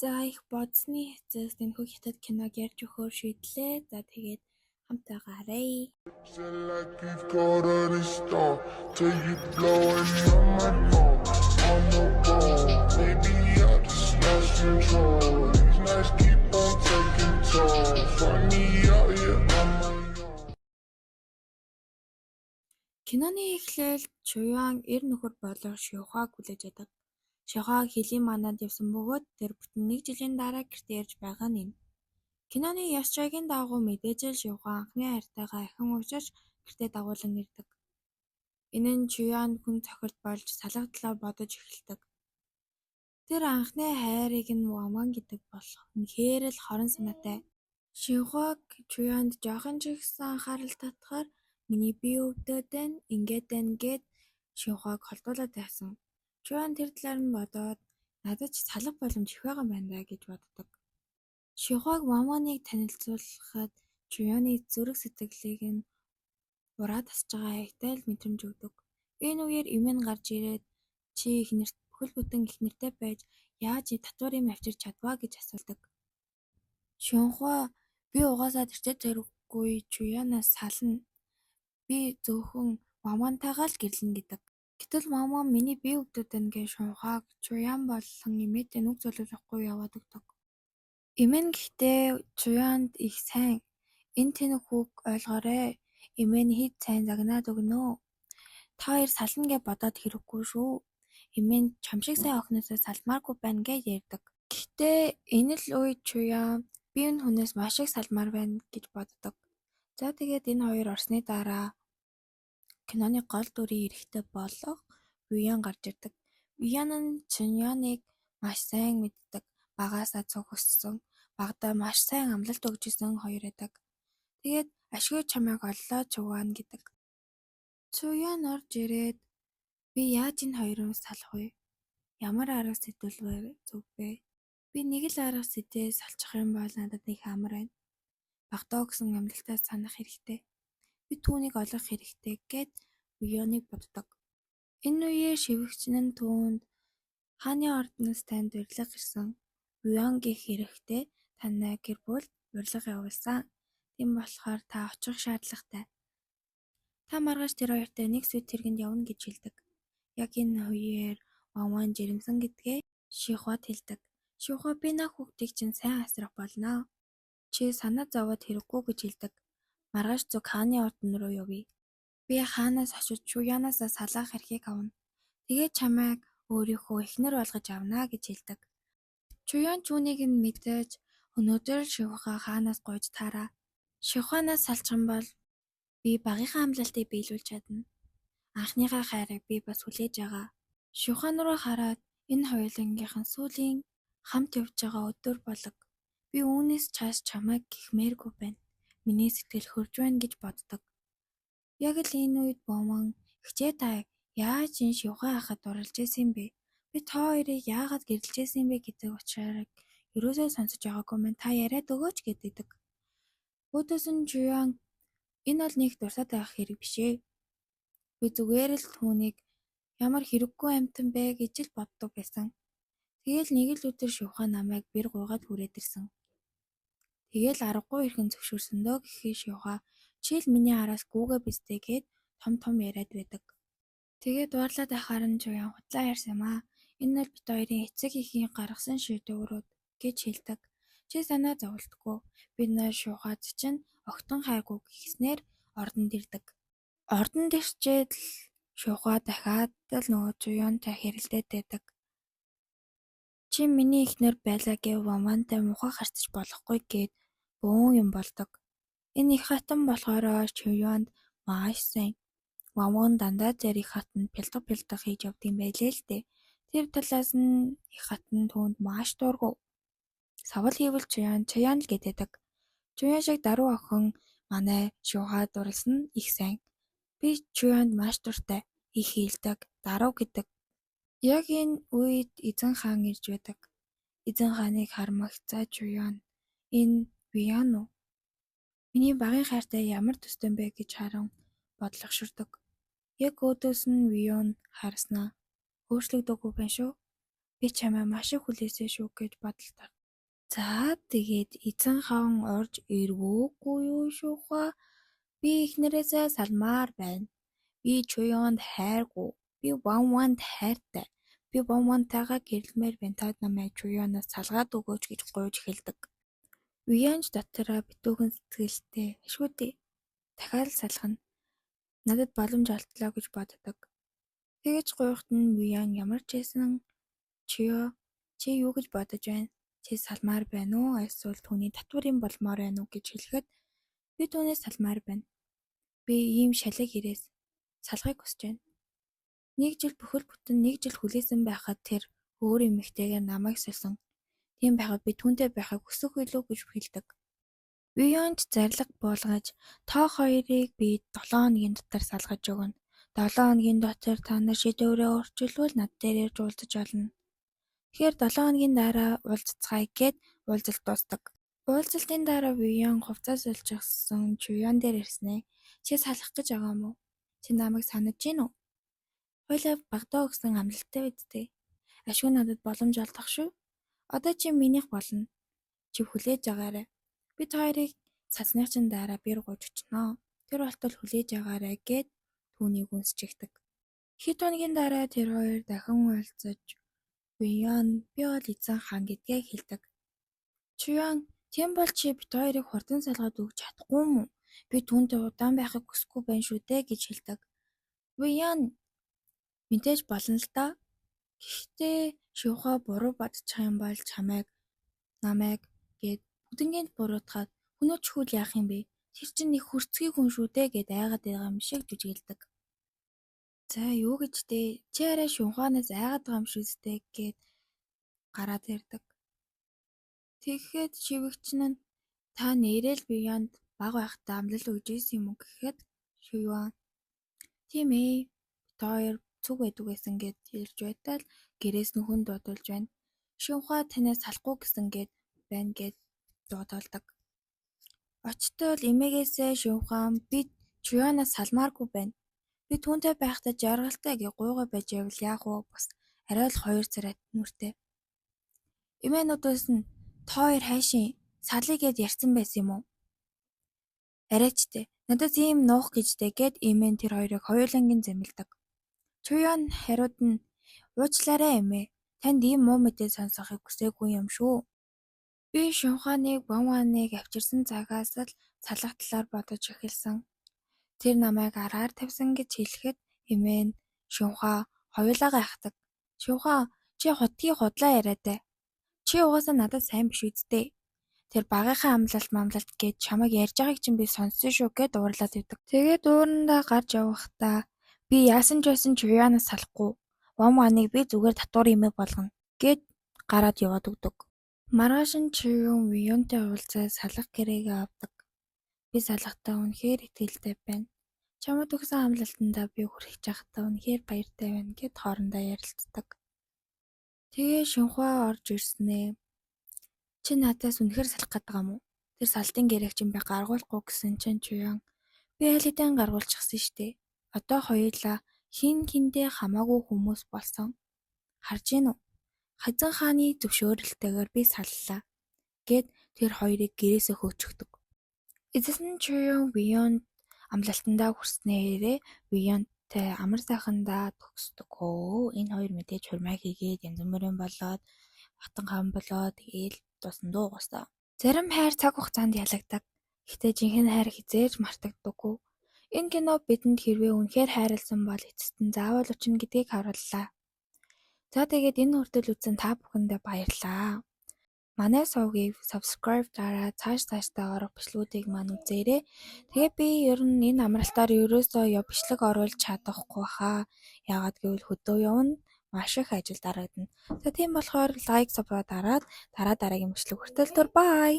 За их бодсны эцэс энэхүү хятад киног ярьж өгөхөөр шийдлээ. За тэгээд хамт байгаарай. Sound like you've caught a star till you blowing on my phone on the road. Maybe I just lost control. These nights keep on taking toll. Find me out here on my own. Киноны эхлэл Чуян эр нөхөр болох Шивхаг хүлээж байдаг. Шивхаг хилийн мананд явсан бөгөөд тэр бүтэн нэг жилийн дараа гэртээ ирж байгаа нь юм. Киноны ёс жаягийн дагуу мэдээж л Шивха анхны хайртайгаа ахин уулзаж гэртээ дагуулан ирдэг. Энэ нь Чуянд хүн цохилт болж салах талаар бодож эхэлдэг. Тэр анхны хайрыг нь Ваман гэдэг болох үнэхээр л хорон санаатай. Шивхаг Чуянд жаахан ч гэсэн анхаарал татахаар миний бие өвдөөд байна, ингээд байна гээд Шивхаг холдуулаад байсан. Чуян тэр талаар нь бодоод надад ч салах боломж их байгаа юм байна даа гэж боддог. Шивхаг Ваманыг танилцуулахад Чуяны зүрх сэтгэлийг нь ураад тасаж байгаа аяагтай л мэдрэмж өгдөг. Энэ үеэр Эмэн гарч ирээд чи эхнэрт бүхэл бүтэн эхнэртэй байж яаж татвар юм авчирч чадав аа гэж асуудаг. Шивхуа би угаасаа тэртээ тэргүй Чуянаас сална. Би зөвхөн Вамантайгаа л гэрлэнэ гэдэг. Гэтэл Ваман миний бие өвдөд байна гэж Шивхуаг Чуян болон Эмээтэй нүг золиулахгүй яваад өгдөг. Эмэн гэхдээ Чуянд их сайн энэ тэнэг хүүг ойлгоорой. Эмээ нь хэд сайн загнаад өгнө. Та хоёр сална гэж бодоод хэрэггүй шүү. Эмээ нь чам шиг сайн охиноосоо салмааргүй байна гэж ярьдаг. Гэхдээ энэ л үед Чуян би энэ хүнээс маш их салмаар байна гэж боддог. За тэгээд энэ хоёр орсны дараа киноны гол дүрийн эрэгтэй болох Виян гарч ирдэг. Виян нь Чуяныг маш сайн мэддэг. Багаасаа цуг өссөн. Багадаа маш сайн амлалт өгч исэн хоёр байдаг. Тэгээд ашгүй чамайг оллоо Чуян гэдэг. Чуян орж ирээд би яаж энэ хоёроос салах вэ? Ямар арга сэдвэлвэр зөв бэ? Би нэг л арга сэдээ салчих юм бол надад их амар байна. Багадаа өгсөн амлалтаа санах хэрэгтэй. Би түүнийг олох хэрэгтэй гээд Вионыг боддог. Энэ үеэр шивгэгч нь түүнд хааны ордноос танд урилга ирсэн. Вион гэх эрэгтэй танай гэр бүлд урилга явуулсан. Тийм болохоор та очих шаардлагатай. Та маргааш тэр хоёртой нэг сүйт тэргэнд явна гэж хэлдэг. Яг энэ үеэр Ван жирэмсэн гэдгээ Шивхуад хэлдэг. Шивхуа би наад хүүхдийг чинь сайн асрах болно. Чи санаа зовоод хэрэггүй гэж хэлдэг. Маргааш зүг хааны ордон руу явъя. Би хаанаас очиж Чуянаасаа салаах эрхийг авна. Тэгээд чамайг өөрийнхөө эхнэр болгож авна гэж хэлдэг. Чуян ч үүнийг нь мэдэж өнөөдөр л Шивхуа хаанаас гуйж таараа. Шивхуанаас салчих юм бол би багынхаа амлалтыг биелүүлж чадна. Анхныхаа хайрыг би бас хүлээж байгаа. Шивхуан руу хараад энэ хоёулангийнх нь сүүлийн хамт явж байгаа өдөр болог. Би үүнээс чааш чамайг гихмээргүй байна. Миний сэтгэл хөрж байна гэж боддог. Яг л энэ үед Бомон эгчээ та яаж энэ Шивхуа ахад дурлаж байсан юм бэ? Би та хоёрыг яагаад гэрлэж байсан юм бэ гэдэг учрыг ерөөсөө сонсож байгаагүй маань та яриад өгөөч гэдэг. Өөдөөс нь Чуян энэ бол нэг дурсаад байх хэрэг биш ээ. Би зүгээр л түүнийг ямар хэрэггүй амьтан бэ гэж л боддог байсан. Тэгээл нэг л өдөр Шивхуа намайг бэр гуйгаад хүрээд ирсэн. Тэгээл аргагүй эрхэн зөвшөөрсөн дөө гэхэд Шивхуа чи л миний араас гүйгээ биз дээ гээд том том яриад байдаг. Тэгээд уурлаад байхаар нь Чуян худлаа ярьсан юм аа. Энэ бол бид хоёрын эцэг эхийн гаргасан шийдвэрүүд гэж хэлдэг. Чи санаа зоволтгүй. Бид нар Шивхуад чинь огтхон хайргүй гэснээр ордонд ирдэг. Ордонд ирчээд л Шивхуа дахиад л нөгөө Чуянтай хэрэлдээд байдаг. Чи миний эхнэр байлаа гэв Вамантай муухай харьцаж болохгүй гээд бөөн юм болдог. Энэ их хатан болохоор Чуянд маш сайн. Ваман дандаа зэрэг их хатанд пялдаг пялдаг хийж явдаг юм байлээ л дээ. Тэр талаас нь их хатан түүнд маш дургүй. Савл хийвэл Чуян Чуян л гэдэг. Чуян шиг даруй охин манай Шивхуа дурласан нь их сайн. Би Чуянд маш дуртай. Их хилдэг, даруй гэдэг. Яг энэ үед Эзэн хаан ирж байдаг. Эзэн хааныг хармагцаа Чуян энэ Виян уу? Миний багын хайртай ямар төстэй юм бэ гэж харан бодлогоширдог. Яг өөдөөс нь Вион харснаа өөрчлөгдөөгүй байна шүү. Би чамайг маш их хүлээсэн шүү гэж бодолд. За тэгээд эзэн хаан орж ирвүүгүй юу Шүүхва? Би эхнэрээсээ салмаар байна. Би Чуёонд хайргүй. Би Ван Ванд хайртай. Би Ван Вантайгаа гэрлэмээр байна. Та намайг Чуёоноос салгаад өгөөч гэж гуйж эхэлдэг. Вианч дотроо битүүхэн сэтгэлтэй ашгүй дээ. Дахиад л салгана. Надад боломж олдлоо гэж боддог. Тэгэж гуйхад нь Виян ямар ч байсан Чуё чи юу гэж бодож байна? Чи салмаар байна уу? Эсвэл түүний татвар юм болмоор байна уу гэж хэлэхэд би түүнээс салмаар байна. Би ийм шалиг ирээс салахыг хүсэж байна. Нэг жил бүхэл бүтэн нэг жил хүлээсэн байхад тэр өөр эмэгтэйгээр намайг сольсон. Тийм байхад би түүнтэй байхыг хүсэх билүү гэж хэлдэг. Вионч зарлиг буулгаж та хоёрыг би 7 хоногийн дотор салгаж өгнө. 7 хоногийн дотор та нар шийдвэрээ өөрчилвөл над дээр ирж уулзаж олно. Тэгэхээр 7 хоногийн дараа уулзацгаая гэд уулзалт дуустдаг. Уулзалтын дараа Вион хувцас сольчихсан Чуян дээр ирснээ. Чи салах гэж байгаа юм уу? Чи намайг санаж гин үү? Хоёулаа багадаа өгсөн амлалттай биз дээ. Ашгүй надад боломж олдох шүү. Одоо чи минийх болно. Чи хүлээж агаарай. Бид хоёрыг салсных чинь дараа бэр гуйж очно. Тэр болтол хүлээж агаарай гэд түүнийг үнсчихдэг. Хэд хоногийн дараа тэр хоёр дахин уулзаж Вион би бол эзэн хаан гэдгээ хэлдэг. Чуян тийм бол чи бид хоёрыг хурдан салгаад өгч чадахгүй юм уу? Би түүнтэй удаан байхыг хүсэхгүй байна шүү дээ гэж хэлдэг. Вион мэдээж болно л доо. Гэхдээ Шүүхаа буруу бодчих юм бол чамайг намайг гэд бүгднийг буруутгаад хөнөөчихвөл яах юм бэ? Тэр чинь нэг хөрцгий хүн шүү дээ гэд айгаад байгаа юм шиг жүжиглэдэг. За юу гэж дээ? Чи арай Шүнхуанаас айгаад байгаа юм шүү дээ гэд гараад ирдэг. Тэгэхэд шивгэгч нь та нээрээ л Биянд бага байхдаа амлал өгч ийсэн юм уу гэхэд Шиван тийм ээ. Бид хоёр цуг байдаг байсан гэд ярьж байтал гэрээс нь хүн дуудулж байна. Шүнхуа танаас салахгүй гэсэн гэд байна гэд дуудуулдаг. Очтол эмээгээсээ Шүнхуан би Чуянаас салмааргүй байна. Би түүнтэй байхдаа жаргалтай гэж гуйгаа байж байвал яах вэ? Бас арай л хоёр царай нүртэй. Эмээнүүдээс нь та хоёр хайшин салъя гэд ярьсан байсан юм уу? Арайч дээ. Надаас ийм нуух гэж дээ гэд эмээ нь тэр хоёрыг хоёуланг нь зэмлэдэг. Чуян хариуд нь уучлаарай эмээ. Танд ийм муу мэдээ сонсгохыг хүсээгүй юм шүү. Би Шунханыг Ван Ваныг авчирсан цагаас л салах талаар бодож эхэлсэн. Тэр намайг аргаар тавьсан гэж хэлэхэд эмээ нь Шунха хоёулаа гайхдаг. Шунха чи хутгийг худлаа яриатай. Чи угаасаа надад сайн биш биз дээ. Тэр багийнхаа амлалт мамлалт гэж чамайг ярьж байгааг чинь би сонссон шүү гэд уурлаад өгдөг. Тэгээд уурандаа гарч явахдаа би яасан ч байсан Чуянаас салахгүй. Ван Ваныг би зүгээр татвар эмээ болгоно гэд гараад яваад өгдөг. Маргааш нь Чуян Вионтой уулзаад салах гэрээгээ авдаг. Би салахдаа үнэхээр итгэлтэй байна. Чамд өгсөн амлалтандаа би хүрэх чахтаа үнэхээр баяртай байна гэд хоорондоо ярилцдаг. Тэгээ Шинхуа орж ирснээ. Чи надаас үнэхээр салах гээд байгаа юм уу? Тэр салтын гэрээг чинь би гаргуулахгүй гэсэн чинь Чуян би аль хэдийн гаргуулчихсан штэ. Одоо хоёулаа хэн хэндээ хамаагүй хүмүүс болсон. Харж гин үү? Хазан хааны зөвшөөрөлтөөр би саллаа гэд тэр хоёрыг гэрээсээ хөөчихдөг. Эцэст нь Чуян Вионд амлалтандаа хүрснээрээ Вионтой амар сайхандаа төгсдөг. Өө энэ хоёр мэдээж хурмаа хийгээд янз бүрийн болоод хатан хаан болоод тэгээл дууссан дөө угаасаа. Зарим хайр цаг хугацаанд ялагддаг. Гэхдээ жинхэнэ хайр хэзээ ч мартагддаггүй. Энэ кино бидэнд хэрвээ үнэхээр хайрласан бол эцэст нь заавал учирна гэдгийг харууллаа. За тэгээд энэ хүртэл үзсэн та бүхэндээ баярлалаа. Манай сувгийг subscribe дараад цааш цаашдаа орох бичлэгүүдийг маань үзээрэй. Тэгээ би ер нь энэ амралтаар ерөөсөө бичлэг оруулж чадахгүй хаа. Яагаад гэвэл хөдөө явна, маш их ажил дарагдана. За тийм болохоор like, subscribe дараад дараа дараагийн бичлэг хүртэл түр bye.